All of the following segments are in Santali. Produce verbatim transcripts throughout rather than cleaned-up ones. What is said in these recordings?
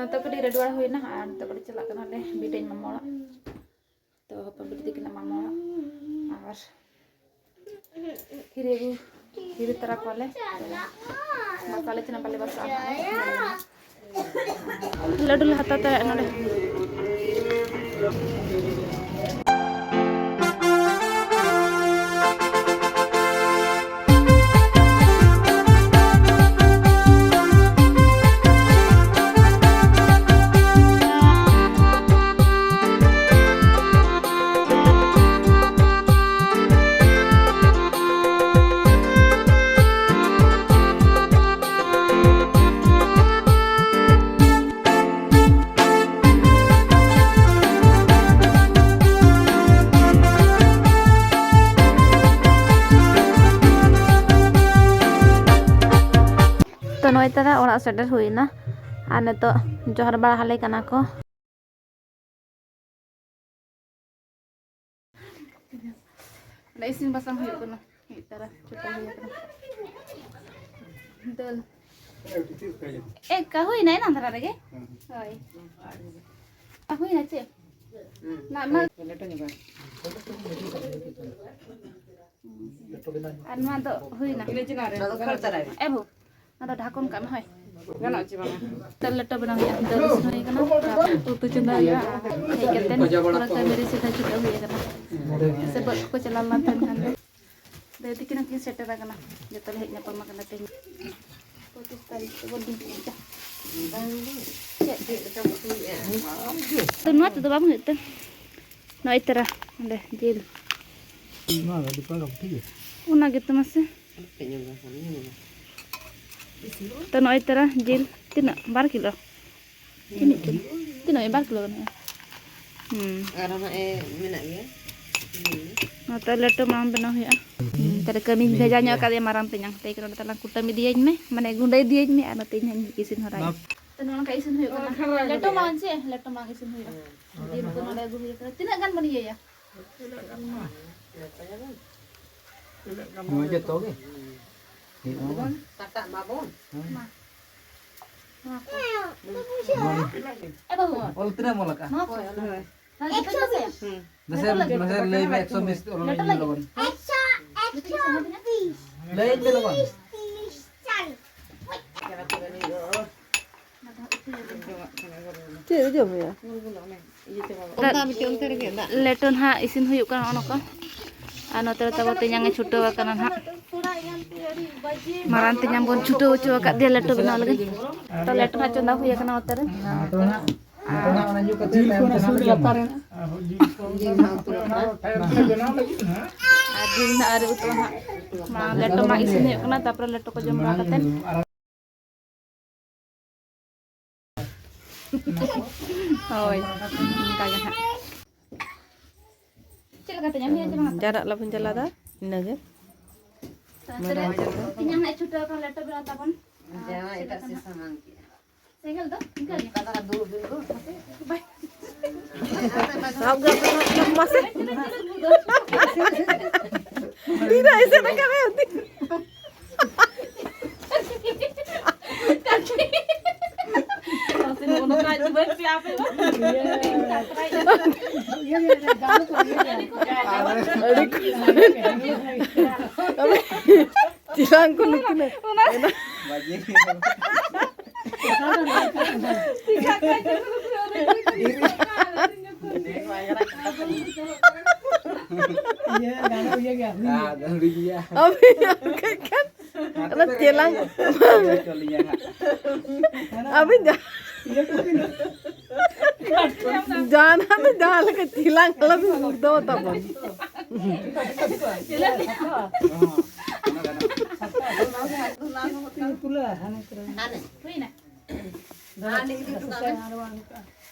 ᱱᱤᱛᱚᱜ ᱠᱟᱹᱴᱤᱡ ᱨᱮᱰᱤ ᱵᱟᱲᱟ ᱦᱩᱭᱱᱟ ᱟᱨ ᱱᱤᱛᱚᱜ ᱠᱟᱹᱴᱤᱡ ᱪᱟᱞᱟᱜ ᱠᱟᱱᱟᱞᱮ ᱵᱤᱴᱟᱹᱧ ᱢᱟᱢᱟ ᱚᱲᱟᱜ᱾ ᱛᱚ ᱦᱚᱯᱚᱱ ᱵᱤᱴᱤ ᱛᱟᱹᱠᱤᱱᱟᱜ ᱢᱟᱢᱟ ᱚᱲᱟᱜ ᱟᱨ ᱦᱤᱨᱤ ᱟᱹᱜᱩ, ᱦᱤᱨᱤ ᱛᱟᱨᱟ ᱠᱚᱣᱟᱞᱮ᱾ ᱵᱟᱥᱟ ᱞᱮ ᱪᱮ ᱵᱟᱞᱮ ᱵᱟᱥᱟᱜᱼᱟ ᱦᱟᱸᱜ᱾ ᱞᱟᱹᱰᱩ ᱞᱮ ᱦᱟᱛᱟᱣ ᱛᱚᱨᱟᱭᱟ ᱱᱚᱰᱮ᱾ ᱛᱚ ᱱᱚᱜᱼᱚᱭ ᱛᱟᱨᱟ ᱚᱲᱟᱜ ᱥᱮᱴᱮᱨ ᱦᱩᱭᱱᱟ ᱟᱨ ᱱᱤᱛᱚᱜ ᱡᱚᱦᱟᱨ ᱵᱟᱲᱟ ᱦᱟᱞᱮ ᱠᱟᱱᱟ ᱠᱚ᱾ ᱚᱸᱰᱮ ᱤᱥᱤᱱ ᱵᱟᱥᱟᱝ ᱦᱩᱭᱩᱜ ᱠᱟᱱᱟ᱾ ᱢᱤᱫ ᱛᱟᱨᱟ ᱪᱷᱩᱴᱟᱹᱣ ᱦᱩᱭ ᱟᱠᱟᱱᱟ᱾ ᱫᱟᱹᱞ᱾ ᱮ, ᱠᱟ ᱦᱩᱭᱱᱟ ᱮᱱᱟᱝ ᱫᱷᱟᱨᱟ ᱨᱮᱜᱮ? ᱦᱳᱭ᱾ ᱟ, ᱦᱩᱭᱱᱟ ᱪᱮᱫ? ᱞᱟᱡ ᱢᱟ ᱟᱨ ᱱᱚᱣᱟ ᱫᱚ ᱦᱩᱭᱱᱟ᱾ ᱮ ᱵᱟᱹᱵᱩ, ᱚᱱᱟ ᱫᱚ ᱰᱷᱟᱠᱚᱱ ᱠᱟᱜ ᱢᱮ, ᱦᱳᱭ᱾ ᱜᱟᱱᱚᱜ ᱪᱮ ᱵᱟᱝᱟ? ᱛᱟᱦᱞᱮ ᱞᱮᱴᱚ ᱵᱮᱱᱟᱣ ᱦᱩᱭᱩᱜᱼᱟ᱾ ᱫᱟᱹᱞ ᱤᱥᱤᱱ ᱦᱩᱭ ᱠᱟᱱᱟ᱾ ᱩᱛᱩ ᱪᱚᱸᱫᱟ ᱦᱩᱭᱩᱜᱼᱟ᱾ ᱦᱮᱡ ᱠᱟᱛᱮ ᱯᱩᱨᱟᱹ ᱠᱟᱹᱢᱤ ᱨᱮ ᱥᱤᱫᱷᱟᱹ ᱪᱷᱩᱴᱟᱹᱣ ᱦᱩᱭ ᱠᱟᱱᱟ᱾ ᱥᱮ ᱵᱟᱹᱫᱽ ᱠᱚ ᱪᱟᱞᱟᱣ ᱞᱮᱱᱟ ᱛᱟᱦᱮᱱ ᱠᱷᱟᱱ ᱫᱚ᱾ ᱫᱟᱹᱭ ᱛᱤᱠᱤᱱ ᱦᱚᱸᱠᱤᱱ ᱥᱮᱴᱮᱨ ᱟᱠᱟᱱᱟ᱾ ᱡᱚᱛᱚ ᱞᱮ ᱦᱮᱡ ᱧᱟᱯᱟᱢ ᱟᱠᱟᱱᱟ ᱛᱮᱦᱮᱧ᱾ ᱯᱚᱸᱪᱤᱥ ᱛᱟᱹᱨᱤᱠᱷ ᱛᱮᱵᱚᱱ ᱫᱤᱱ ᱠᱮᱫᱟ᱾ ᱪᱮᱫ? ᱛᱚ ᱱᱚᱣᱟ ᱛᱮᱫᱚ ᱵᱟᱝ ᱦᱩᱭᱩᱜ ᱛᱮ? ᱱᱚᱜᱼᱚᱭ ᱛᱟᱨᱟ ᱚᱸᱰᱮ ᱡᱤᱞ᱾ ᱱᱚᱣᱟ ᱫᱚ ᱟᱹᱰᱤ ᱯᱟᱨᱚᱢ ᱴᱷᱤᱠ ᱜᱮᱭᱟ᱾ ᱚᱱᱟ ᱜᱮᱛᱚ ᱢᱟᱥᱮ᱾ ᱛᱚ ᱱᱚᱜᱼᱚᱭ ᱛᱟᱨᱟ ᱡᱤᱞ ᱛᱤᱱᱟᱹᱜ? ᱵᱟᱨ ᱠᱤᱞᱳ? ᱛᱤᱱᱟᱹᱜ ᱠᱤᱞᱳ? ᱛᱤᱱᱟᱹᱜ? ᱵᱟᱨ ᱠᱤᱞᱳ ᱜᱟᱱ ᱦᱩᱭᱩᱜᱼᱟ᱾ ᱦᱩᱸ᱾ ᱟᱨᱚ ᱦᱟᱸᱜ ᱮ ᱢᱮᱱᱟᱜ ᱜᱮᱭᱟ᱾ ᱱᱚᱛᱮ ᱞᱮᱴᱚ ᱢᱟᱲᱟᱝ ᱵᱮᱱᱟᱣ ᱦᱩᱭᱩᱜᱼᱟ᱾ ᱦᱩᱸ, ᱛᱟᱦᱞᱮ ᱠᱟᱹᱢᱤᱧ ᱵᱷᱮᱡᱟ ᱧᱚᱜ ᱟᱠᱟᱫᱮᱭᱟ ᱢᱟᱨᱟᱝ ᱛᱮᱧᱟᱝ᱾ ᱛᱮᱭ ᱠᱟᱱᱟ, ᱛᱟᱞᱟᱝ ᱠᱩᱴᱟᱹᱢ ᱤᱫᱤᱭᱟᱹᱧ ᱢᱮ, ᱢᱟᱱᱮ ᱜᱩᱸᱰᱟᱹ ᱤᱫᱤᱭᱟᱹᱧ ᱢᱮ, ᱟᱨ ᱱᱚᱛᱮ ᱤᱧ ᱦᱚᱸᱧ ᱤᱥᱤᱱ ᱦᱚᱨᱟᱭᱟ᱾ ᱵᱟᱯ᱾ ᱛᱚ ᱱᱚᱜᱼᱚ ᱱᱚᱝᱠᱟ ᱤᱥᱤᱱ ᱦᱩᱭᱩᱜ ᱠᱟᱱᱟ᱾ ᱞᱮᱴᱚ ᱢᱟᱲᱟᱝ ᱪᱮ? ᱞᱮᱴᱚ ᱢᱟᱲᱟᱝ ᱤᱥᱤᱱ ᱦᱩᱭᱩᱜᱼᱟ᱾ ᱡᱤᱞ ᱠᱚ ᱱᱚᱰᱮ ᱟᱹᱜᱩ ᱦᱩᱭ ᱟᱠᱟᱱᱟ᱾ ᱛᱤᱱᱟᱹᱜ ᱜᱟᱱ ᱵᱚᱱ ᱤᱭᱟᱹᱭᱟ? ᱱᱚᱣᱟ ᱡᱚᱛᱚ ᱜᱮ? ᱠᱟᱴᱟᱜ ᱢᱟᱵᱚᱱ᱾ ᱦᱮᱸ᱾ ᱢᱟ᱾ ᱚᱞ ᱛᱤᱱᱟᱹᱜ ᱮᱢ ᱚᱞ ᱟᱠᱟᱫᱼᱟ? ᱱᱚᱣᱟ ᱠᱚ᱾ ᱦᱳᱭ᱾ ᱛᱟᱦᱞᱮ ᱡᱚᱛᱚ ᱡᱚᱛᱚ ᱥᱮ? ᱦᱩᱸ᱾ ᱢᱟᱥᱮ, ᱢᱟᱥᱮ ᱞᱟᱹᱭ ᱢᱮ, ᱮᱠᱥᱚ ᱵᱤᱥ ᱚᱞ ᱢᱮ ᱞᱮᱴᱚ ᱞᱟᱹᱜᱤᱫ? ᱞᱚᱜᱚᱱ᱾ ᱮᱠᱥᱚ, ᱮᱠᱥᱚ ᱵᱤᱥ᱾ ᱞᱟᱹᱭ ᱢᱮ ᱞᱚᱜᱚᱱ᱾ ᱛᱤᱨᱤᱥ, ᱛᱤᱨᱤᱥ, ᱪᱟᱞᱤᱥ᱾ ᱪᱮᱫ ᱮ ᱡᱚᱢᱮᱭᱟ? ᱞᱮᱴᱚ ᱱᱟᱦᱟᱜ ᱤᱥᱤᱱ ᱦᱩᱭᱩᱜ ᱠᱟᱱᱟ, ᱱᱚᱜᱼᱚ ᱱᱚᱝᱠᱟ᱾ ᱟᱨ ᱱᱚᱛᱮ ᱨᱮ ᱛᱟᱵᱚ ᱛᱮᱧᱟᱝ ᱮ ᱪᱷᱩᱴᱟᱹᱣ ᱟᱠᱟᱱᱟ ᱱᱟᱦᱟᱜ᱾ ᱢᱟᱨᱟᱝ ᱛᱮᱧᱟᱝ ᱵᱚᱱ ᱪᱷᱩᱴᱟᱹᱣ ᱦᱚᱪᱚ ᱟᱠᱟᱫ ᱫᱮᱭᱟ ᱞᱮᱴᱚ ᱵᱮᱱᱟᱣ ᱞᱟᱹᱜᱤᱫ᱾ ᱛᱚ, ᱞᱮᱴᱚ ᱱᱟᱦᱟᱜ ᱪᱚᱸᱫᱟ ᱦᱩᱭ ᱟᱠᱟᱱᱟ ᱱᱚᱛᱮ ᱨᱮ᱾ ᱡᱤᱞ ᱠᱚ ᱚᱱᱟ ᱥᱩᱨ ᱨᱮ ᱞᱟᱛᱟᱨ ᱨᱮ᱾ ᱟᱨ ᱡᱤᱞ ᱱᱟᱦᱟᱜ ᱟᱹᱣᱨᱤ ᱩᱛᱩᱜᱼᱟ ᱱᱟᱦᱟᱜ᱾ ᱢᱟ, ᱞᱮᱴᱚ ᱢᱟ ᱤᱥᱤᱱ ᱦᱩᱭᱩᱜ ᱠᱟᱱᱟ, ᱛᱟᱨᱯᱚᱨᱮ ᱞᱮᱴᱚ ᱠᱚ ᱡᱚᱢ ᱵᱟᱲᱟ ᱠᱟᱛᱮ᱾ ᱦᱳᱭ, ᱚᱱᱠᱟ ᱜᱮ ᱱᱟᱦᱟᱜ᱾ ᱪᱮᱫ ᱞᱮᱠᱟ ᱛᱮᱧᱟᱝ ᱦᱮᱸ ᱪᱮ ᱵᱟᱝ? ᱡᱟᱨᱟᱜ ᱞᱟᱵᱚᱱ ᱪᱟᱞᱟᱣ ᱫᱟ, ᱤᱱᱟᱹᱜᱮ᱾ ᱛᱮᱧᱟᱝ ᱦᱟᱸᱜ ᱪᱷᱩᱴᱟᱹᱣ ᱠᱟᱱᱟ ᱞᱮᱴᱚ ᱵᱮᱱᱟᱣ ᱛᱟᱵᱚᱱ᱾ ᱡᱟᱶᱟᱭ ᱮᱴᱟᱜ ᱥᱮᱫ ᱥᱟᱢᱟᱝ ᱠᱮᱜᱼᱟ᱾ ᱥᱮᱸᱜᱮᱞ ᱫᱚ ᱤᱱᱠᱟᱹ ᱜᱮ᱾ ᱚᱱᱠᱟ ᱫᱷᱟᱨᱟ ᱫᱩᱲᱩᱵ ᱫᱩᱲᱩᱵ ᱫᱚ᱾ ᱥᱟᱵ ᱜᱟᱵ ᱫᱚ ᱢᱟᱥᱮ᱾ ᱛᱤᱱᱟᱹᱜ ᱮᱥᱮᱫ ᱟᱠᱟᱫ ᱢᱮ ᱩᱱᱤ? ᱟᱹᱰᱤ ᱠᱩᱥᱤ᱾ ᱪᱮᱞᱟᱝ ᱠᱚ ᱱᱩᱠᱤᱱᱟᱜ᱾ ᱤᱭᱟᱹ, ᱜᱟᱱᱚᱜ ᱤᱭᱟᱹ ᱜᱮᱭᱟ, ᱦᱩᱭ ᱜᱮᱭᱟ᱾ ᱟᱫᱚ ᱦᱩᱰᱤᱧ ᱜᱮᱭᱟ᱾ ᱟᱹᱵᱤᱱ ᱚᱱᱠᱟ ᱠᱷᱟᱱ, ᱚᱱᱟ ᱪᱮᱞᱟᱝ᱾ ᱤᱭᱟᱹ ᱪᱚᱞᱤᱧᱟ ᱦᱟᱸᱜ᱾ ᱟᱹᱵᱤᱱ ᱡᱟ-, ᱤᱭᱟᱹ ᱠᱚ ᱛᱤᱱᱟᱹᱜ? ᱡᱟᱦᱟᱱᱟᱜ ᱫᱚ ᱡᱟᱦᱟᱸ ᱞᱮᱠᱟ ᱪᱮᱞᱟᱝ ᱟᱞᱚᱵᱤᱱ ᱜᱩᱲᱫᱟᱹᱣ ᱛᱟᱵᱚᱱ᱾ ᱦᱚᱸ, ᱚᱱᱟ ᱜᱟᱱᱚᱜᱼᱟ᱾ ᱛᱩᱞᱟᱹ, ᱦᱟᱱᱮ ᱠᱚᱨᱮ᱾ ᱦᱩᱭᱱᱟ᱾ ᱟᱹᱰᱤ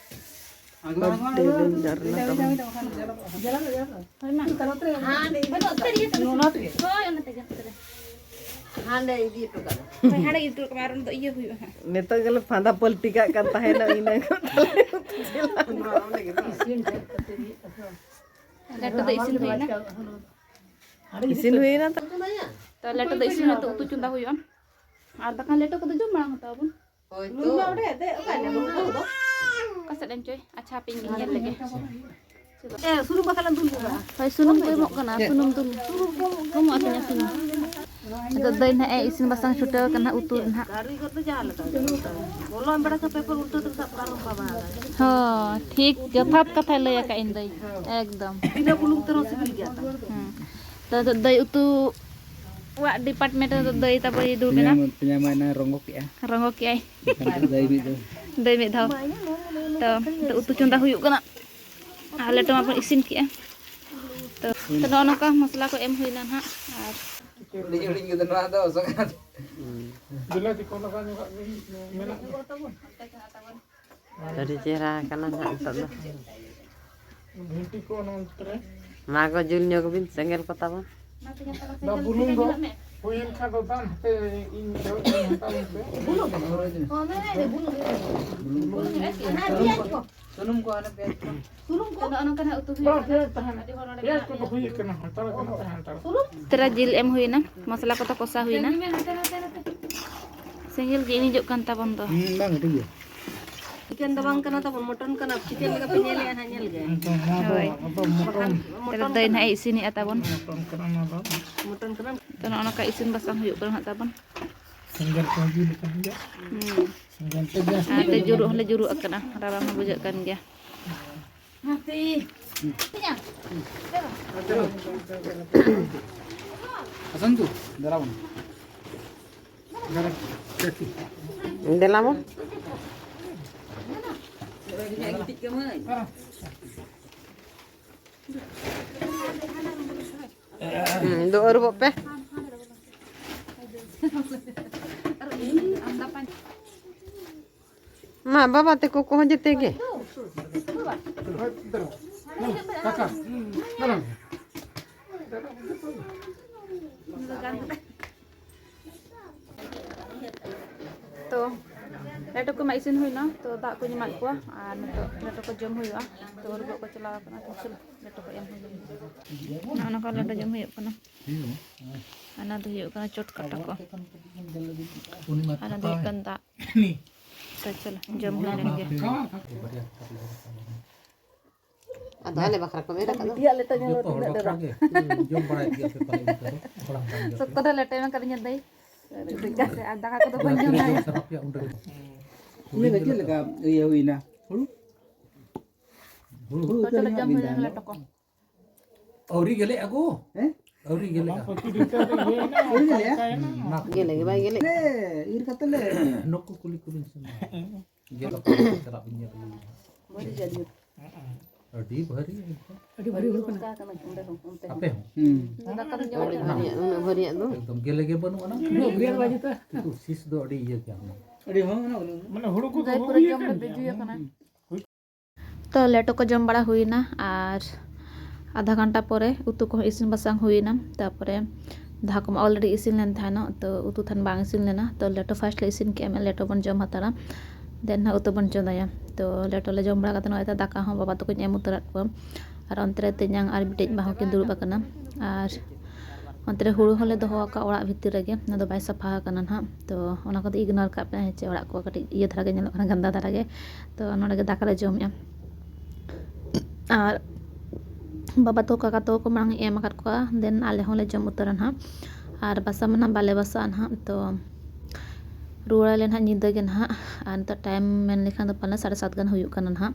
ᱰᱮᱧᱡᱟᱨ ᱨᱮᱱᱟᱜ ᱠᱟᱹᱢᱤ᱾ ᱦᱳᱭ, ᱢᱟ᱾ ᱦᱳᱭ, ᱚᱱᱟ ᱛᱮᱜᱮ, ᱚᱱᱟ ᱛᱮᱜᱮ᱾ ᱦᱳᱭ, ᱦᱟᱸᱰᱮ ᱤᱫᱤ ᱦᱚᱴᱚ ᱠᱟᱜ ᱢᱮ᱾ ᱦᱳᱭ, ᱦᱟᱸᱰᱮ ᱤᱫᱤ ᱦᱚᱴᱚ ᱠᱟᱜ ᱢᱮ, ᱟᱨ ᱩᱱ ᱫᱚ ᱤᱭᱟᱹ ᱦᱩᱭᱩᱜᱼᱟ ᱦᱟᱸᱜ᱾ ᱱᱤᱛᱚᱜ ᱜᱮᱞᱮ ᱯᱷᱟᱸᱫᱟ ᱯᱟᱹᱞᱴᱤ ᱠᱟᱜ ᱠᱟᱱ ᱛᱟᱦᱮᱱᱟ, ᱤᱱᱟᱹ ᱠᱚ ᱛᱟᱦᱞᱮ᱾ ᱞᱮᱴᱚ ᱫᱚ ᱤᱥᱤᱱ ᱦᱩᱭᱱᱟ᱾ ᱤᱥᱤᱱ ᱦᱩᱭᱱᱟ ᱛᱚ᱾ ᱛᱚ, ᱞᱮᱴᱚ ᱫᱚ ᱤᱥᱤᱱ ᱦᱩᱭᱱᱟ, ᱛᱚ ᱩᱛᱩ ᱪᱚᱸᱫᱟ ᱦᱩᱭᱩᱜᱼᱟ᱾ ᱟᱨ ᱵᱟᱠᱷᱟᱱ ᱞᱮᱴᱚ ᱠᱚᱫᱚ ᱡᱚᱢ ᱢᱟᱲᱟᱝ ᱦᱟᱛᱟᱣ ᱟᱵᱚᱱ᱾ ᱱᱩᱭ ᱢᱟ ᱚᱸᱰᱮ ᱫᱮᱡ ᱟᱠᱟᱱ ᱜᱮ, ᱵᱟᱹᱦᱩ ᱫᱚ᱾ ᱚᱠᱟ ᱥᱮᱫ ᱮᱢ ᱪᱚᱭ? ᱟᱪᱪᱷᱟ, ᱦᱟᱯᱮᱧ ᱧᱮᱞ ᱞᱮᱜᱮ᱾ ᱮ, ᱥᱩᱱᱩᱢ ᱵᱟᱠᱷᱟᱱ ᱞᱟᱝ ᱫᱩᱞ ᱧᱚᱜᱟ᱾ ᱦᱳᱭ, ᱥᱩᱱᱩᱢ ᱠᱚ ᱮᱢᱚᱜ ᱠᱟᱱᱟ, ᱥᱩᱱᱩᱢ ᱫᱩᱞ᱾ ᱠᱚᱢᱚᱜ ᱛᱤᱧᱟ ᱥᱩᱱᱩᱢ᱾ ᱱᱤᱛᱚᱜ ᱫᱟᱹᱭ ᱱᱟᱦᱟᱜ ᱮ ᱤᱥᱤᱱ ᱵᱟᱥᱟᱝ ᱪᱷᱩᱴᱟᱹᱣ ᱠᱟᱱᱟ ᱩᱛᱩ ᱨᱮ ᱱᱟᱦᱟᱜ᱾ ᱠᱟᱹᱨᱤᱜᱚᱨ ᱫᱚ ᱡᱟᱦᱟᱸ ᱞᱮᱠᱟ ᱜᱮ, ᱵᱚᱞᱚᱱ ᱵᱮᱲᱟ ᱠᱷᱟᱱ ᱯᱮᱯᱟᱨ ᱩᱞᱴᱟᱹ ᱛᱮ ᱥᱟᱵ ᱯᱟᱨᱚᱢ ᱵᱟᱵᱟ᱾ ᱦᱚᱸ, ᱴᱷᱤᱠ ᱡᱚᱛᱷᱟᱛ ᱠᱟᱛᱷᱟᱭ ᱞᱟᱹᱭ ᱟᱠᱟᱫ ᱤᱧ ᱫᱟᱹᱭ᱾ ᱮᱠᱫᱚᱢ᱾ ᱵᱤᱱᱟᱹ ᱵᱩᱞᱩᱝ ᱛᱮᱦᱚᱸ ᱥᱤᱵᱤᱞ ᱜᱮᱭᱟ ᱛᱚ᱾ ᱦᱩᱸ᱾ ᱛᱚ, ᱱᱤᱛᱚᱜ ᱫᱟᱹᱭ ᱩᱛᱩ ᱣᱟᱜ department ᱨᱮᱫᱚ ᱫᱟᱹᱭ ᱛᱟᱵᱚᱭ ᱫᱩᱲᱩᱵ ᱮᱱᱟ᱾ ᱯᱮᱸᱭᱟ ᱢᱟ, ᱯᱮᱸᱭᱟ ᱢᱟ ᱮᱱᱟ ᱨᱚᱸᱜᱚ ᱠᱮᱜᱼᱟ᱾ ᱨᱚᱸᱜᱚ ᱠᱮᱜᱼᱟᱭ᱾ ᱫᱟᱹᱭ ᱢᱤᱫ ᱫᱷᱟᱣ᱾ ᱫᱟᱹᱭ ᱢᱤᱫ ᱫᱷᱟᱣ᱾ ᱛᱚ, ᱱᱤᱛᱚᱜ ᱩᱛᱩ ᱪᱚᱸᱫᱟ ᱦᱩᱭᱩᱜ ᱠᱟᱱᱟ᱾ ᱟᱨ ᱞᱮᱴᱚ ᱢᱟᱵᱚᱱ ᱤᱥᱤᱱ ᱠᱮᱜᱼᱟ᱾ ᱛᱚ, ᱛᱚ ᱱᱚᱜᱼᱚ ᱱᱚᱝᱠᱟ ᱢᱚᱥᱞᱟ ᱠᱚ ᱮᱢ ᱦᱩᱭᱱᱟ ᱱᱟᱦᱟᱜ᱾ ᱟᱨ ᱦᱩᱰᱤᱧ ᱦᱩᱰᱤᱧ ᱜᱤᱫᱽᱨᱟᱹ ᱱᱚᱣᱟ ᱫᱚ ᱚᱥᱚᱠᱟᱱ᱾ ᱵᱤᱞᱟᱹᱛᱤ ᱠᱚ ᱞᱟᱜᱟᱣ ᱧᱚᱜᱟᱜ ᱵᱤᱱ, ᱢᱮᱱᱟᱜ ᱜᱮᱭᱟ᱾ ᱟᱹᱰᱤ ᱪᱮᱦᱨᱟ ᱠᱟᱱᱟ ᱱᱟᱦᱟᱜ ᱱᱤᱛᱚᱜ ᱫᱚ᱾ ᱵᱷᱤᱱᱴᱤ ᱠᱚ ᱚᱱᱟ ᱚᱱᱛᱮ ᱨᱮ᱾ ᱢᱟ ᱜᱚ, ᱡᱩᱞ ᱧᱚᱜ ᱵᱤᱱ ᱥᱮᱸᱜᱮᱞ ᱠᱚ ᱛᱟᱵᱚᱱ᱾ ᱫᱟ ᱵᱩᱞᱩᱝ ᱫᱚ ᱦᱩᱭᱮᱱ ᱠᱷᱟᱱ ᱫᱚ ᱫᱟᱢ ᱦᱟᱛᱮ ᱤᱧ ᱫᱚ ᱤᱧ ᱦᱟᱛᱟᱣ ᱢᱮᱥᱮ᱾ ᱥᱩᱱᱩᱢ ᱠᱚ ᱦᱟᱱᱮ ᱯᱮᱸᱭᱟᱡᱽ ᱠᱚ᱾ ᱥᱩᱱᱩᱢ ᱠᱚ ᱦᱟᱱᱮ ᱯᱮᱸᱭᱟᱡᱽ ᱠᱚ᱾ ᱥᱩᱱᱩᱢ ᱠᱚ᱾ ᱱᱚᱜᱼᱚ ᱱᱚᱝᱠᱟ ᱱᱟᱜ ᱩᱛᱩ ᱦᱩᱭᱩᱜ ᱵᱟᱝ, ᱠᱟᱱᱟ᱾ ᱯᱮᱸᱭᱟᱡᱽ ᱛᱟᱦᱮᱱᱟ᱾ ᱟᱹᱰᱤ ᱦᱚᱲ ᱱᱚᱰᱮ ᱯᱮᱸᱭᱟᱡᱽ ᱢᱮᱱᱟᱜ ᱠᱚᱫᱚ ᱞᱮᱭᱟ᱾ ᱦᱩᱭ ᱠᱟᱱᱟ, ᱦᱟᱛᱟᱲ ᱠᱟᱱᱟ, ᱛᱟᱦᱮᱸ ᱦᱟᱛᱟᱲ᱾ ᱥᱩᱱᱩᱢ᱾ ᱛᱮᱨᱟ ᱡᱤᱞ ᱮᱢ ᱦᱩᱭᱱᱟ, ᱢᱚᱥᱞᱟ ᱠᱚᱫᱚ ᱠᱚᱥᱟ ᱦᱩᱭᱱᱟ᱾ ᱥᱮᱸᱜᱮᱞ ᱜᱮ ᱤᱬᱤᱡᱚᱜ ᱠᱟᱱ ᱛᱟᱵᱚᱱ ᱫᱚ᱾ ᱦᱩᱸ, ᱵᱟᱝ, ᱴᱷᱤᱠ ᱜᱮᱭᱟ᱾ ᱪᱤᱠᱮᱱ ᱫᱚ ᱵᱟᱝ ᱠᱟᱱᱟ ᱛᱟᱵᱚᱱ, ᱢᱚᱴᱚᱱ ᱠᱟᱱᱟ᱾ ᱪᱤᱠᱮᱱ ᱞᱮᱠᱟ ᱯᱮ ᱧᱮᱞᱮᱜᱼᱟ ᱱᱟᱦᱟᱜ, ᱧᱮᱞ ᱜᱮ᱾ ᱟᱫᱚ ᱱᱚᱣᱟ ᱫᱚ, ᱦᱳᱭ᱾ ᱟᱫᱚ ᱛᱮᱨᱟ ᱢᱚᱴᱚᱱ, ᱫᱟᱹᱭ ᱱᱟᱦᱟᱜ ᱮ ᱤᱥᱤᱱᱮᱜᱼᱟ ᱛᱟᱵᱚᱱ᱾ ᱢᱚᱴᱚᱱ ᱠᱟᱱᱟ ᱱᱚᱣᱟ ᱫᱚ᱾ ᱢᱚᱴᱚᱱ ᱠᱟᱱᱟ᱾ ᱛᱚ, ᱱᱚᱜᱼᱚ ᱱᱚᱝᱠᱟ ᱤᱥᱤᱱ ᱵᱟᱥᱟᱝ ᱦᱩᱭᱩᱜ ᱠᱟᱱᱟ ᱦᱟᱸᱜ ᱛᱟᱵᱚᱱ᱾ ᱥᱮᱸᱜᱮᱞ ᱠᱚ ᱡᱩᱞ ᱟᱠᱟᱱ ᱜᱮᱭᱟ᱾ ᱦᱩᱸ᱾ ᱥᱮᱸᱜᱮᱞ ᱛᱮ ᱜᱮᱥ ᱟᱨ ᱛᱮ ᱛᱮ ᱡᱩᱨᱩᱜ ᱦᱚᱸᱞᱮ ᱡᱩᱨᱩᱜ ᱟᱠᱟᱱᱟ, ᱨᱟᱵᱟᱝ ᱦᱚᱸ ᱵᱩᱡᱷᱟᱹᱜ ᱠᱟᱱ ᱜᱮᱭᱟ᱾ ᱟᱥᱚᱱᱛᱩ, ᱫᱮᱞᱟ ᱵᱚᱱ᱾ ᱫᱮᱞᱟ ᱵᱚᱱ᱾ ᱦᱩᱸ, ᱫᱩ ᱟᱹᱨᱩᱵᱚᱜ ᱯᱮ᱾ ᱢᱟ, ᱵᱟᱵᱟ ᱛᱟᱠᱚ ᱠᱚᱦᱚᱸ ᱡᱮᱛᱮ ᱜᱮ᱾ ᱛᱚ, ᱞᱮᱴᱚ ᱠᱚᱢᱟ ᱤᱥᱤᱱ ᱦᱩᱭᱱᱟ, ᱛᱚ ᱫᱟᱜ ᱠᱚᱧ ᱮᱢᱟᱫ ᱠᱚᱣᱟ ᱟᱨ ᱱᱤᱛᱚᱜ ᱞᱮᱴᱚ ᱠᱚ ᱡᱚᱢ ᱦᱩᱭᱩᱜᱼᱟ᱾ ᱛᱚ ᱨᱩᱵᱟᱹᱜ ᱠᱚ ᱪᱟᱞᱟᱣ ᱟᱠᱟᱱᱟ, ᱛᱚ ᱪᱚᱞᱚ ᱞᱮᱴᱚ ᱠᱚ ᱮᱢ ᱦᱩᱭᱩᱜᱼᱟ᱾ ᱱᱚᱜᱼᱚ ᱱᱚᱝᱠᱟ ᱞᱮᱴᱚ ᱡᱚᱢ ᱦᱩᱭᱩᱜ ᱠᱟᱱᱟ᱾ ᱚᱱᱟ ᱫᱚ ᱦᱩᱭᱩᱜ ᱠᱟᱱᱟ ᱪᱚᱴ ᱠᱟᱴᱟ ᱠᱚ, ᱚᱱᱟ ᱫᱚ ᱦᱩᱭᱩᱜ ᱠᱟᱱᱟ ᱫᱟᱜ᱾ ᱛᱚ ᱪᱚᱞᱚ ᱡᱚᱢ ᱦᱩᱭ ᱞᱮᱱ ᱜᱮ᱾ ᱟᱫᱚ ᱟᱞᱮ ᱵᱟᱠᱷᱨᱟ ᱠᱚ ᱢᱮᱱ ᱟᱠᱟᱫ ᱫᱚ᱾ ᱵᱤᱴᱤᱭᱟᱜ ᱞᱮᱴᱚ ᱧᱮᱞ ᱡᱚᱛᱚ ᱦᱚᱲ ᱵᱟᱠᱷᱨᱟ ᱜᱮ᱾ ᱡᱚᱢ ᱵᱟᱲᱟᱭᱮᱫ ᱜᱮᱭᱟ ᱯᱮ ᱯᱟᱞᱮ ᱤᱱᱠᱟᱹ ᱫᱚ? ᱦᱟᱲᱟᱢ ᱠᱟᱱ ᱜᱮᱭᱟ ᱯᱮ᱾ ᱥᱚᱠᱛᱚ ᱰᱷᱮᱨ ᱞᱮᱴᱚ ᱮᱢ ᱟᱠᱟᱫᱤᱧᱟ ᱫᱟᱹᱭ᱾ ᱟᱨ ᱫᱟᱠᱟ ᱠᱚᱫᱚ ᱵᱟᱹᱧ ᱡᱚᱢ ᱫᱟᱲᱮᱭᱟᱜᱼᱟ᱾ ᱥᱟᱨᱟᱯ ᱨᱮᱭᱟᱜ ᱩᱱᱨᱮ ᱤᱭᱟᱹ ᱫᱚ ᱪᱮᱫ ᱞᱮᱠᱟ ᱤᱭᱟᱹ ᱦᱩᱭᱱᱟ? ᱦᱩᱲᱩ? ᱦᱩᱲᱩ ᱛᱚ ᱪᱚᱞᱚ ᱡᱚᱢ ᱦᱩᱭ ᱞᱮᱱ ᱜᱮ ᱞᱮᱴᱚ ᱠᱚ᱾ ᱟᱹᱣᱨᱤ ᱜᱮᱞᱮᱜ ᱟᱠᱚ᱾ ᱦᱮᱸ? ᱟᱹᱣᱨᱤ ᱜᱮᱞᱮᱜᱼᱟ᱾ ᱟᱹᱣᱨᱤ ᱜᱮᱞᱮᱜᱼᱟ? ᱚᱱᱟ ᱠᱚ ᱜᱮᱞᱮ ᱜᱮ ᱵᱟᱭ ᱜᱮᱞᱮᱜ᱾ ᱞᱮ ᱤᱨ ᱠᱟᱛᱮ ᱞᱮ ᱱᱩᱠᱩ ᱠᱩᱞᱤ ᱠᱩᱞᱤᱧ ᱥᱮ ᱢᱟ᱾ ᱜᱮᱞ ᱟᱠᱚ, ᱪᱟᱞᱟᱜ ᱵᱤᱱ ᱧᱮᱞ ᱟᱹᱜᱩᱭᱟ᱾ ᱵᱷᱟᱹᱨᱤ ᱜᱮ ᱟᱹᱰᱤ ᱡᱳᱨ᱾ ᱟᱹᱰᱤ ᱵᱷᱟᱹᱨᱤ ᱮᱠᱫᱚᱢ᱾ ᱟᱹᱰᱤ ᱵᱷᱟᱹᱨᱤ ᱦᱩᱲᱩ ᱠᱟᱱᱟ᱾ ᱚᱱᱠᱟ ᱠᱟᱱᱟ ᱚᱸᱰᱮ ᱦᱚᱸ, ᱚᱱᱛᱮ ᱦᱚᱸ᱾ ᱟᱯᱮ ᱦᱚᱸ? ᱦᱩᱸ᱾ ᱫᱟᱠᱟ ᱫᱚ ᱡᱚᱢ ᱩᱱᱟᱹᱜ ᱵᱷᱟᱹᱨᱤᱭᱟᱜ, ᱩᱱᱟᱹᱜ ᱵᱷᱟᱹᱨᱤᱭᱟᱜ ᱫᱚ᱾ ᱮᱠᱫᱚᱢ ᱜᱮᱞᱮ ᱜᱮ ᱵᱟᱹᱱᱩᱜ ᱟᱱᱟ᱾ ᱩᱱᱟᱹᱜ ᱵᱷᱟᱹᱨᱤᱭᱟᱜ ᱫᱚ ᱵᱟᱭ ᱡᱩᱛᱟ᱾ ᱠᱤᱱᱛᱩ ᱥᱤᱥ ᱫᱚ ᱟᱹᱰᱤ ᱤᱭᱟᱹ ᱜᱮᱭᱟ᱾ ᱟᱹᱰᱤ ᱦᱚᱸ ᱚᱱᱟ ᱠᱚᱫᱚ᱾ ᱢᱟᱱᱮ ᱦᱩᱲᱩ ᱠᱚᱫᱚ ᱜᱟᱹᱭ ᱦᱩᱭ ᱯᱩᱨᱟᱹ ᱡᱚᱢ ᱟᱠᱟᱱ ᱞᱮ ᱜᱮᱭᱟ᱾ ᱵᱤᱡᱤ ᱟᱠᱟᱱᱟ᱾ ᱦᱩᱸ᱾ ᱛᱚ ᱞᱮᱴᱚ ᱠᱚ ᱡᱚᱢ ᱵᱟᱲᱟ ᱦᱩᱭᱱᱟ ᱟᱨ ᱟᱫᱷᱟ ᱜᱷᱚᱱᱴᱟ ᱯᱚᱨᱮ ᱩᱛᱩ ᱠᱚᱦᱚᱸ ᱤᱥᱤᱱ ᱵᱟᱥᱟᱝ ᱦᱩᱭᱱᱟ᱾ ᱛᱟᱯᱚᱨᱮ ᱫᱟᱠᱟ ᱠᱚᱢᱟ already ᱤᱥᱤᱱ ᱞᱮᱱ ᱛᱟᱦᱮᱱᱚᱜ, ᱛᱚ ᱩᱛᱩ ᱛᱷᱟᱱ ᱵᱟᱝ ᱤᱥᱤᱱ ᱞᱮᱱᱟ᱾ ᱛᱚ ᱞᱮᱴᱚ first ᱞᱮ ᱤᱥᱤᱱ ᱠᱮᱫᱼᱟ, ᱢᱮᱱ ᱞᱮᱴᱚ ᱵᱚᱱ ᱡᱚᱢ ᱦᱟᱛᱟᱲᱟ, then ᱱᱟᱦᱟᱜ ᱩᱛᱩ ᱵᱚᱱ ᱪᱚᱸᱫᱟᱭᱟ᱾ ᱛᱚ ᱞᱮᱴᱚ ᱞᱮ ᱡᱚᱢ ᱵᱟᱲᱟ ᱠᱟᱛᱮ ᱱᱚᱜᱼᱚᱭ ᱛᱚ ᱫᱟᱠᱟ ᱦᱚᱸ ᱵᱟᱵᱟ ᱛᱟᱠᱚᱧ ᱮᱢ ᱩᱛᱟᱹᱨᱟᱫ ᱠᱚᱣᱟ᱾ ᱟᱨ ᱚᱱᱛᱮ ᱨᱮ ᱛᱮᱧᱟᱝ ᱟᱨ ᱵᱤᱴᱤᱡ ᱵᱟ ᱦᱚᱸᱠᱤᱱ ᱫᱩᱲᱩᱵ ᱟᱠᱟᱱᱟ᱾ ᱟᱨ ᱚᱱᱛᱮ ᱨᱮ ᱦᱩᱲᱩ ᱦᱚᱸᱞᱮ ᱫᱚᱦᱚ ᱟᱠᱟᱫᱼᱟ ᱚᱲᱟᱜ ᱵᱷᱤᱛᱤᱨ ᱨᱮᱜᱮ, ᱚᱱᱟ ᱫᱚ ᱵᱟᱭ ᱥᱟᱯᱷᱟ ᱟᱠᱟᱱᱟ ᱱᱟᱦᱟᱜ᱾ ᱛᱚ ᱚᱱᱟ ᱠᱚᱫᱚ ignore ᱠᱟᱜ ᱯᱮ, ᱦᱮᱸ ᱪᱮ, ᱚᱲᱟᱜ ᱠᱚ ᱠᱟᱹᱴᱤᱡ ᱤᱭᱟᱹ ᱫᱷᱟᱨᱟ ᱜᱮ ᱧᱮᱞᱚᱜ ᱠᱟᱱᱟ, ᱜᱟᱱᱫᱟ ᱫᱷᱟᱨᱟ ᱜᱮ᱾ ᱛᱚ ᱱᱚᱰᱮ ᱜᱮ ᱫᱟᱠᱟ ᱞᱮ ᱡᱚᱢᱮᱜᱼᱟ᱾ ᱟᱨ ᱵᱟᱵᱟ ᱛᱟᱠᱚ ᱠᱟᱠᱟ ᱛᱟᱠᱚ ᱠᱚ ᱢᱟᱲᱟᱝ ᱤᱧ ᱮᱢ ᱟᱠᱟᱫ ᱠᱚᱣᱟ, then ᱟᱞᱮ ᱦᱚᱸᱞᱮ ᱡᱚᱢ ᱩᱛᱟᱹᱨᱟ ᱱᱟᱦᱟᱜ᱾ ᱟᱨ ᱵᱟᱥᱟ ᱢᱟ ᱱᱟᱦᱟᱜ ᱵᱟᱞᱮ ᱵᱟᱥᱟᱜᱼᱟ ᱱᱟᱦᱟᱜ, ᱛᱚ ᱨᱩᱣᱟᱹᱲᱟᱞᱮ ᱱᱟᱦᱟᱜ ᱧᱤᱫᱟᱹ ᱜᱮ ᱱᱟᱦᱟᱜ᱾ ᱟᱨ ᱱᱤᱛᱚᱜ time ᱢᱮᱱ ᱞᱮᱠᱷᱟᱱ ᱫᱚ ᱯᱟᱞᱮ ᱥᱟᱲᱮ ᱥᱟᱛ ᱜᱟᱱ ᱦᱩᱭᱩᱜ ᱠᱟᱱᱟ ᱱᱟᱦᱟᱜ᱾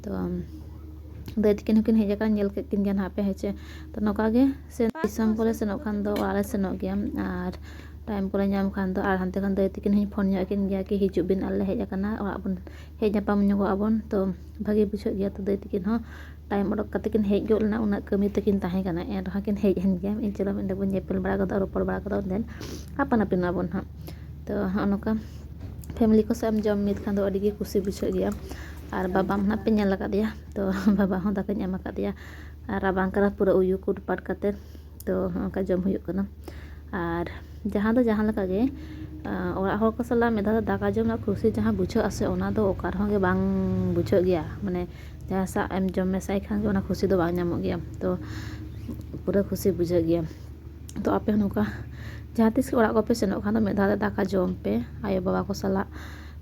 ᱛᱚ ᱫᱟᱹᱭ ᱛᱟᱹᱠᱤᱱ ᱦᱚᱸᱠᱤᱱ ᱦᱮᱡ ᱟᱠᱟᱱᱟ, ᱧᱮᱞ ᱠᱮᱫ ᱠᱤᱱ ᱜᱮᱭᱟ ᱱᱟᱦᱟᱜ ᱯᱮ, ᱦᱮᱸ ᱪᱮ᱾ ᱛᱚ ᱱᱚᱝᱠᱟ ᱜᱮ ᱥᱮ ᱫᱤᱥᱚᱢ ᱠᱚᱞᱮ ᱥᱮᱱᱚᱜ ᱠᱷᱟᱱ ᱫᱚ ᱚᱲᱟᱜ ᱞᱮ ᱥᱮᱱᱚᱜ ᱜᱮᱭᱟ, ᱟᱨ time ᱠᱚᱞᱮ ᱧᱟᱢ ᱠᱷᱟᱱ ᱫᱚ᱾ ᱟᱨ ᱦᱟᱱᱛᱮ ᱠᱷᱚᱱ ᱫᱟᱹᱭ ᱛᱟᱹᱠᱤᱱ ᱦᱚᱸᱧ ᱯᱷᱳᱱ ᱧᱚᱜ ᱟᱹᱠᱤᱱ ᱜᱮᱭᱟ ᱠᱤ ᱦᱤᱡᱩᱜ ᱵᱤᱱ, ᱟᱨ ᱞᱮ ᱦᱮᱡ ᱟᱠᱟᱱᱟ, ᱚᱲᱟᱜ ᱵᱚᱱ ᱦᱮᱡ ᱧᱟᱯᱟᱢ ᱧᱚᱜᱚᱜ ᱟᱵᱚᱱ᱾ ᱛᱚ ᱵᱷᱟᱜᱮ ᱵᱩᱡᱷᱟᱹᱜ ᱜᱮᱭᱟ᱾ ᱛᱚ ᱫᱟᱹᱭ ᱛᱟᱹᱠᱤᱱ ᱦᱚᱸ time ᱚᱰᱚᱠ ᱠᱟᱛᱮ ᱠᱤᱱ ᱦᱮᱡ ᱜᱚᱫ ᱞᱮᱱᱟ, ᱩᱱᱟᱹᱜ ᱠᱟᱹᱢᱤ ᱛᱟᱹᱠᱤᱱ ᱛᱟᱦᱮᱸ ᱠᱟᱱᱟ, ᱮᱱ ᱨᱮᱦᱚᱸ ᱠᱤᱱ ᱦᱮᱡ ᱮᱱ ᱜᱮᱭᱟ᱾ ᱤᱧ ᱪᱚᱞᱚ ᱢᱤᱫ ᱰᱚᱸᱰᱮ ᱵᱚᱱ ᱧᱮᱯᱮᱞ ᱵᱟᱲᱟ ᱜᱚᱫᱚᱜᱼᱟ, ᱨᱚᱯᱚᱲ ᱵᱟᱲᱟ ᱜᱚᱫᱚᱜᱼᱟ, then ᱟᱯᱟᱱ ᱟᱹᱯᱤᱱᱚᱜ ᱟᱵᱚᱱ ᱦᱟᱸᱜ᱾ ᱛᱚ ᱦᱚᱸᱜᱼᱚ ᱱᱚᱝᱠᱟ family ᱠᱚ ᱥᱟᱶ ᱮᱢ ᱡᱚᱢ ᱢᱤᱫ ᱠᱷᱟᱱ ᱫᱚ ᱟᱹᱰᱤ ᱜᱮ ᱠᱩᱥᱤ ᱵᱩᱡᱷᱟᱹᱜ ᱜᱮᱭᱟ᱾ ᱟᱨ ᱵᱟᱵᱟ ᱢᱟ ᱱᱟᱦᱟᱜ ᱯᱮ ᱧᱮᱞ ᱟᱠᱟᱫᱮᱭᱟ, ᱛᱚ ᱵᱟᱵᱟ ᱦᱚᱸ ᱫᱟᱠᱟᱧ ᱮᱢ ᱟᱠᱟᱫᱮᱭᱟ᱾ ᱟᱨ ᱨᱟᱵᱟᱝ ᱠᱟᱱᱟ, ᱯᱩᱨᱟᱹ ᱩᱭᱩ ᱠᱩᱴ ᱯᱟᱴ ᱠᱟᱛᱮ, ᱛᱚ ᱦᱚᱸᱜᱼᱚ ᱱᱚᱝᱠᱟ ᱡᱚᱢ ᱦᱩᱭᱩᱜ ᱠᱟᱱᱟ᱾ ᱟᱨ ᱡᱟᱦᱟᱸ ᱫᱚ ᱡᱟᱦᱟᱸ ᱞᱮᱠᱟ ᱜᱮ, ᱟᱸ, ᱚᱲᱟᱜ ᱦᱚᱲ ᱠᱚ ᱥᱟᱞᱟᱜ ᱢᱤᱫ ᱫᱷᱟᱣ ᱫᱚ ᱫᱟᱠᱟ ᱡᱚᱢ ᱨᱮᱱᱟᱜ ᱠᱷᱩᱥᱤ ᱡᱟᱦᱟᱸ ᱵᱩᱡᱷᱟᱹᱜᱼᱟ ᱥᱮ, ᱚᱱᱟ ᱫᱚ ᱚᱠᱟ ᱨᱮᱦᱚᱸ ᱜᱮ ᱵᱟᱝ ᱵᱩᱡᱷᱟᱹᱜ ᱜᱮᱭᱟ᱾ ᱢᱟᱱᱮ, ᱡᱟᱦᱟᱸᱭ ᱥᱟᱶ ᱮᱢ ᱡᱚᱢ ᱢᱮᱥᱟᱭ ᱠᱷᱟᱱ ᱜᱮ ᱚᱱᱟ ᱠᱷᱩᱥᱤ ᱫᱚ ᱵᱟᱝ ᱧᱟᱢᱚᱜ ᱜᱮᱭᱟ᱾ ᱛᱚ, ᱯᱩᱨᱟᱹ ᱠᱷᱩᱥᱤ ᱵᱩᱡᱷᱟᱹᱜ ᱜᱮᱭᱟ᱾ ᱛᱚ, ᱟᱯᱮ ᱦᱚᱸ ᱱᱚᱝᱠᱟ ᱡᱟᱦᱟᱸ ᱛᱤᱥ ᱜᱮ ᱚᱲᱟᱜ ᱠᱚᱯᱮ ᱥᱮᱱᱚᱜ ᱠᱷᱟᱱ ᱫᱚ ᱢᱤᱫ ᱫᱷᱟᱣ ᱫᱚ ᱫᱟᱠᱟ ᱡᱚᱢ ᱯᱮ ᱟᱭᱳᱼᱵᱟᱵᱟ ᱠᱚ ᱥᱟᱞᱟᱜ᱾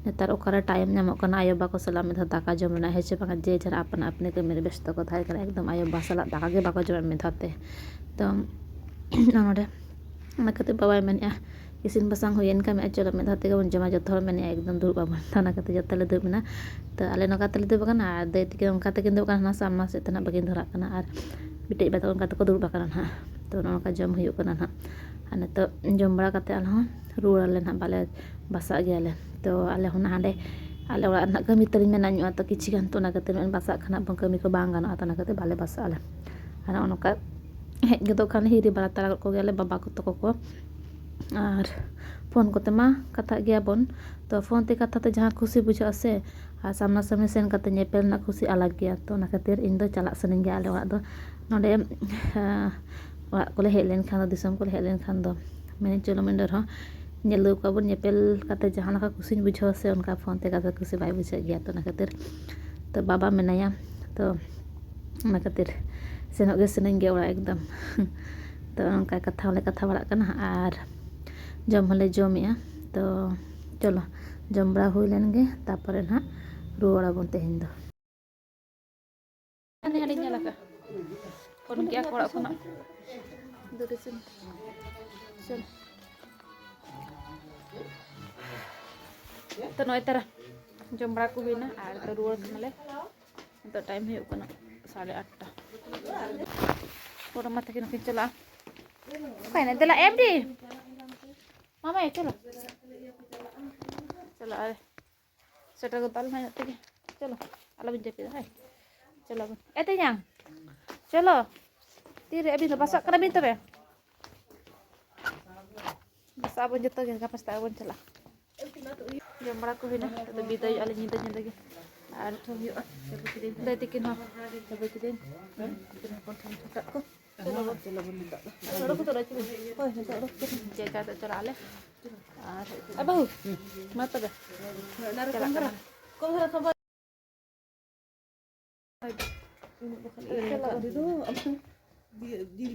ᱱᱮᱛᱟᱨ ᱚᱠᱟᱨᱮ ᱴᱟᱭᱤᱢ ᱧᱟᱢᱚᱜ ᱠᱟᱱᱟ ᱟᱭᱳᱼᱵᱟᱵᱟ ᱠᱚ ᱥᱟᱞᱟᱜ ᱢᱤᱫ ᱫᱷᱟᱣ ᱫᱟᱠᱟ ᱡᱚᱢ ᱨᱮᱱᱟᱜ? ᱦᱮᱸ ᱪᱮ ᱵᱟᱝᱟ? ᱡᱮ ᱡᱟᱦᱟᱸ ᱟᱯᱟᱱ ᱟᱹᱯᱱᱤ ᱠᱟᱹᱢᱤ ᱨᱮ ᱵᱮᱥᱛᱚ ᱠᱚ ᱛᱟᱦᱮᱸ ᱠᱟᱱᱟ, ᱮᱠᱫᱚᱢ ᱟᱭᱳᱼᱵᱟᱵᱟ ᱥᱟᱞᱟᱜ ᱫᱟᱠᱟ ᱜᱮ ᱵᱟᱠᱚ ᱡᱚᱢᱟ ᱢᱤᱫ ᱫᱷᱟᱣ ᱛᱮ᱾ ᱛᱚ, ᱱᱚᱰᱮ ᱚᱱᱟ ᱠᱷᱟᱹᱛᱤᱨ ᱵᱟᱵᱟᱭ ᱢᱮᱱᱮᱫᱼᱟ, ᱤᱥᱤᱱ ᱵᱟᱥᱟᱝ ᱦᱩᱭᱮᱱ ᱠᱷᱟᱱ, ᱢᱮᱱᱮᱫᱼᱟ, "ᱪᱚᱞᱚ ᱢᱤᱫ ᱫᱷᱟᱣ ᱛᱮᱜᱮ ᱵᱚᱱ ᱡᱚᱢᱟ, ᱡᱚᱛᱚ ᱦᱚᱲ", ᱢᱮᱱᱮᱫᱼᱟ, "ᱮᱠᱫᱚᱢ ᱫᱩᱲᱩᱵ ᱟᱵᱚᱱ᱾" ᱛᱚ ᱚᱱᱟ ᱠᱷᱟᱹᱛᱤᱨ ᱡᱚᱛᱚ ᱞᱮ ᱫᱩᱲᱩᱵ ᱮᱱᱟ᱾ ᱟᱨ ᱫᱟᱹᱭ ᱛᱟᱹᱠᱤᱱ ᱚᱱᱠᱟ ᱛᱮᱠᱤᱱ ᱫᱩᱲᱩᱵ ᱠᱟᱱᱟ, ᱦᱟᱱᱟ ᱥᱟᱢᱱᱟ ᱥᱮᱫ ᱛᱮ ᱱᱟᱜ ᱵᱟᱹᱠᱤᱱ ᱫᱷᱚᱨᱟᱜ ᱠᱟᱱᱟ᱾ ᱟᱨ ᱵᱤᱴᱤ ᱵᱟ ᱛᱟᱠᱚ ᱚᱱᱠᱟ ᱛᱮᱠᱚ ᱫᱩᱲᱩᱵ ᱟᱠᱟᱱᱟ ᱱᱟᱦᱟᱜ᱾ ᱛᱚ ᱱᱚᱜᱼᱚ ᱱᱚᱝᱠᱟ ᱡᱚᱢ ᱦᱩᱭᱩᱜ ᱠᱟᱱᱟ ᱱᱟᱦᱟᱜ᱾ ᱟᱨ ᱱᱤᱛᱚᱜ ᱡᱚᱢ ᱵᱟᱲᱟ ᱠᱟᱛᱮ ᱟᱞᱮ ᱦᱚᱸ ᱨᱩᱣᱟᱹᱲ ᱟᱞᱮ ᱱᱟᱦᱟᱜ, ᱵᱟᱞᱮ ᱵᱟᱥᱟᱜ ᱜᱮᱭᱟᱞᱮ᱾ ᱛᱚ ᱟᱞᱮ ᱦᱚᱸ ᱱᱟᱦᱟᱜ ᱦᱟᱸᱰᱮ ᱟᱞᱮ ᱚᱲᱟᱜ ᱨᱮᱱᱟᱜ ᱠᱟᱹᱢᱤ ᱛᱟᱹᱞᱤᱧ ᱢᱮᱱᱟᱜ ᱧᱚᱜᱼᱟ, ᱛᱚ ᱠᱤᱪᱷᱤ ᱜᱟᱱ, ᱛᱚ ᱚᱱᱟ ᱠᱷᱟᱹᱛᱤᱨ ᱵᱟᱥᱟᱜ ᱠᱷᱟᱱ ᱦᱟᱸᱜ ᱠᱟᱹᱢᱤ ᱠᱚ ᱵᱟᱝ ᱜᱟᱱᱚᱜᱼᱟ, ᱛᱚ ᱚᱱᱟ ᱠᱷᱟᱹᱛᱤᱨ ᱵᱟᱞᱮ ᱵᱟᱥᱟᱜ ᱟᱞᱮ᱾ ᱟᱨ ᱱᱚᱜᱼᱚ ᱱᱚᱝᱠᱟ ᱦᱮᱡ ᱜᱚᱫᱚᱜ ᱠᱷᱟᱱ ᱦᱤᱨᱤ ᱵᱟᱲᱟ ᱛᱟᱨᱟ ᱜᱚᱫ ᱠᱚᱜᱮᱭᱟᱞᱮ ᱵᱟᱵᱟ ᱠᱚ ᱛᱟᱠᱚ ᱠᱚ᱾ ᱟᱨ ᱯᱷᱳᱱ ᱠᱚᱛᱮ ᱢᱟ ᱠᱟᱛᱷᱟᱜ ᱜᱮᱭᱟᱵᱚᱱ, ᱛᱚ ᱯᱷᱳᱱ ᱛᱮ ᱠᱟᱛᱷᱟ ᱛᱮ ᱡᱟᱦᱟᱸ ᱠᱷᱩᱥᱤ ᱵᱩᱡᱷᱟᱹᱜᱼᱟ ᱥᱮ, ᱟᱨ ᱥᱟᱢᱱᱟ ᱥᱟᱢᱱᱤ ᱥᱮᱱ ᱠᱟᱛᱮ ᱧᱮᱯᱮᱞ ᱨᱮᱱᱟᱜ ᱠᱷᱩᱥᱤ ᱟᱞᱟᱜᱽ ᱜᱮᱭᱟ᱾ ᱛᱚ ᱚᱱᱟ ᱠᱷᱟᱹᱛᱤᱨ ᱤᱧ ᱫᱚ ᱪᱟᱞᱟᱜ ᱥᱟᱱᱟᱧ ᱜᱮᱭᱟ ᱟᱞᱮ ᱚᱲᱟᱜ ᱫᱚ᱾ ᱱᱚᱰᱮ, ᱮᱸ, ᱚᱲᱟᱜ ᱠᱚᱞᱮ ᱦᱮᱡ ᱞᱮᱱᱠᱷᱟᱱ ᱫᱚ, ᱫᱤᱥᱚᱢ ᱠᱚᱞᱮ ᱦᱮᱡ ᱞᱮᱱᱠᱷᱟᱱ ᱫᱚ, ᱢᱮᱱᱮ, "ᱪᱚᱞᱚ ᱢᱤᱫ ᱰᱚᱸᱰᱮᱠ ᱨᱮᱦᱚᱸ ᱧᱮᱞ ᱟᱹᱜᱩ ᱠᱚᱣᱟ ᱵᱚᱱ, ᱧᱮᱯᱮᱞ ᱠᱟᱛᱮ ᱡᱟᱦᱟᱸ ᱞᱮᱠᱟ ᱠᱩᱥᱤᱧ ᱵᱩᱡᱷᱟᱹᱣᱟ ᱥᱮ, ᱚᱱᱠᱟ ᱯᱷᱳᱱ ᱛᱮ ᱠᱟᱛᱷᱟ ᱠᱩᱥᱤ ᱵᱟᱭ ᱵᱩᱡᱷᱟᱹᱜ ᱜᱮᱭᱟ᱾" ᱛᱚ ᱚᱱᱟ ᱠᱷᱟᱹᱛᱤᱨ, ᱛᱚ ᱵᱟᱵᱟ ᱢᱮᱱᱟᱭᱟ, ᱛᱚ ᱚᱱᱟ ᱠᱷᱟᱹᱛᱤᱨ ᱥᱮᱱᱚᱜ ᱜᱮ ᱥᱟᱱᱟᱧ ᱜᱮᱭᱟ ᱚᱲᱟᱜ ᱮᱠᱫᱚᱢ᱾ ᱛᱚ ᱚᱱᱠᱟ ᱠᱟᱛᱷᱟ ᱦᱚᱸᱞᱮ ᱠᱟᱛᱷᱟ ᱵᱟᱲᱟᱜ ᱠᱟᱱᱟ ᱟᱨ ᱡᱚᱢ ᱦᱚᱸᱞᱮ ᱡᱚᱢᱮᱜᱼᱟ᱾ ᱛᱚ ᱪᱚᱞᱚ, ᱡᱚᱢ ᱵᱟᱲᱟ ᱦᱩᱭ ᱞᱮᱱ ᱜᱮ, ᱛᱟᱯᱚᱨᱮ ᱱᱟᱦᱟᱜ ᱨᱩᱣᱟᱹᱲ ᱟᱵᱚᱱ ᱛᱮᱦᱮᱧ ᱫᱚ᱾ ᱦᱟᱸᱰᱮ ᱦᱟᱸᱰᱮᱧ ᱧᱮᱞ ᱟᱠᱟᱫ᱾ ᱯᱷᱳᱱ ᱠᱮᱜᱼᱟ ᱠᱚ ᱚᱲᱟᱜ ᱠᱷᱚᱱᱟᱜ᱾ ᱫᱩ ᱨᱮ ᱥᱤᱢ᱾ ᱪᱚᱞ᱾ ᱛᱚ ᱱᱚᱜᱼᱚᱭ ᱛᱟᱨᱟ ᱡᱚᱢ ᱵᱟᱲᱟ ᱠᱚ ᱦᱩᱭᱱᱟ ᱟᱨ ᱱᱤᱛᱚᱜ ᱨᱩᱣᱟᱹᱲ ᱠᱟᱱᱟᱞᱮ᱾ ᱱᱤᱛᱚᱜ ᱴᱟᱭᱤᱢ ᱦᱩᱭᱩᱜ ᱠᱟᱱᱟ ᱥᱟᱲᱮ ᱟᱴᱴᱟ᱾ ᱯᱚᱨᱚᱢᱟ ᱛᱟᱹᱠᱤᱱ ᱦᱚᱸᱠᱤᱱ ᱪᱟᱞᱟᱜᱼᱟ᱾ ᱚᱠᱟᱭᱮᱱᱟ? ᱫᱮᱞᱟ, ᱮᱯ ᱰᱤ᱾ ᱢᱟᱢᱟ, ᱮ, ᱪᱚᱞᱚ᱾ ᱪᱟᱞᱟᱜ ᱟᱭ᱾ ᱥᱮᱴᱮᱨ ᱜᱚᱫᱚᱜ ᱟᱞᱮ ᱱᱟᱦᱟᱜ ᱤᱱᱟᱹᱜ ᱛᱮᱜᱮ᱾ ᱪᱚᱞᱚ, ᱟᱞᱚᱵᱤᱱ ᱡᱟᱹᱯᱤᱫᱟ, ᱦᱳᱭ᱾ ᱪᱚᱞᱚ ᱵᱚᱱ᱾ ᱮ ᱛᱮᱧᱟᱝ, ᱪᱚᱞᱚ᱾ ᱛᱤᱨᱮ ᱟᱹᱵᱤᱱ ᱫᱚ ᱵᱟᱥᱟᱜ ᱠᱟᱱᱟ ᱵᱤᱱ ᱛᱚᱵᱮ? ᱵᱟᱥᱟᱜ ᱟᱵᱚᱱ ᱡᱚᱛᱚ ᱜᱮ, ᱜᱟᱯᱟ ᱥᱮᱛᱟᱜ ᱵᱚᱱ ᱪᱟᱞᱟᱜᱼᱟ᱾ ᱡᱚᱢ ᱵᱟᱲᱟ ᱠᱚ ᱦᱩᱭᱱᱟ, ᱱᱤᱛᱚᱜ ᱫᱚ ᱵᱤᱫᱟᱹᱭᱚᱜᱼᱟ ᱞᱮ ᱧᱤᱫᱟᱹ ᱧᱤᱫᱟᱹ ᱜᱮ᱾ ᱟᱨ ᱩᱴᱷᱟᱹᱣ ᱦᱩᱭᱩᱜᱼᱟ᱾ ᱫᱟᱹᱭ ᱛᱤᱠᱤᱱ ᱦᱚᱸ ᱪᱟᱵᱟ ᱠᱤᱫᱟᱹᱧ᱾ ᱦᱩᱸ, ᱛᱤᱠᱤᱱ ᱦᱚᱯᱚᱱ ᱴᱷᱮᱱ ᱦᱚᱴᱚ ᱠᱟᱜ ᱠᱚ᱾ ᱪᱚᱞᱚ ᱵᱚᱱ ᱱᱤᱛᱚᱜ ᱫᱚ᱾ ᱚᱰᱚᱠ ᱩᱛᱟᱹᱨᱚᱜᱼᱟ, ᱪᱚᱞᱚ᱾ ᱦᱳᱭ, ᱱᱤᱛᱚᱜ ᱚᱰᱚᱠ ᱩᱛᱟᱹᱨᱚᱜᱼᱟ᱾ ᱡᱮ ᱡᱟᱦᱟᱸ ᱥᱮᱫ ᱪᱟᱞᱟᱜ ᱟᱞᱮ᱾ ᱟᱨ ᱦᱮᱡ ᱠᱟᱛᱮ ᱟᱵᱟᱦᱩ, ᱢᱟ ᱛᱚᱵᱮ᱾ ᱚᱱᱟ ᱨᱮ ᱪᱟᱞᱟᱜ ᱠᱚᱢ ᱫᱷᱟᱨᱟ, ᱠᱟᱱᱟ᱾ ᱠᱚᱢ ᱫᱷᱟᱨᱟ ᱠᱷᱚᱵᱚᱨ᱾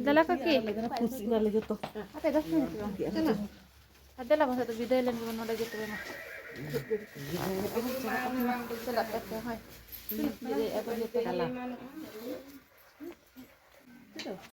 ᱫᱮᱞᱟ ᱠᱟᱠᱤ᱾ ᱟᱞᱮ ᱫᱚ ᱠᱩᱥᱤ ᱱᱟᱞᱮ ᱡᱚᱛᱚ᱾ ᱟᱯᱮ ᱫᱚᱥ ᱢᱤᱱᱤᱴ ᱵᱟᱝ᱾ ᱪᱟᱞᱟᱜ᱾ ᱟᱨ ᱫᱮᱞᱟ ᱵᱟᱝ ᱥᱮ ᱫᱚ ᱵᱤᱫᱟᱹᱭ ᱞᱮᱱ ᱜᱮᱵᱚᱱ ᱱᱚᱰᱮ ᱜᱮ ᱛᱚᱵᱮ ᱢᱟ᱾ ᱪᱟᱞᱟᱜ ᱯᱮ ᱥᱮ, ᱦᱳᱭ᱾ ᱵᱤᱫᱟᱹᱭ ᱟᱵᱚᱱ ᱡᱚᱛᱚ᱾ ᱪᱟᱞᱟᱜ᱾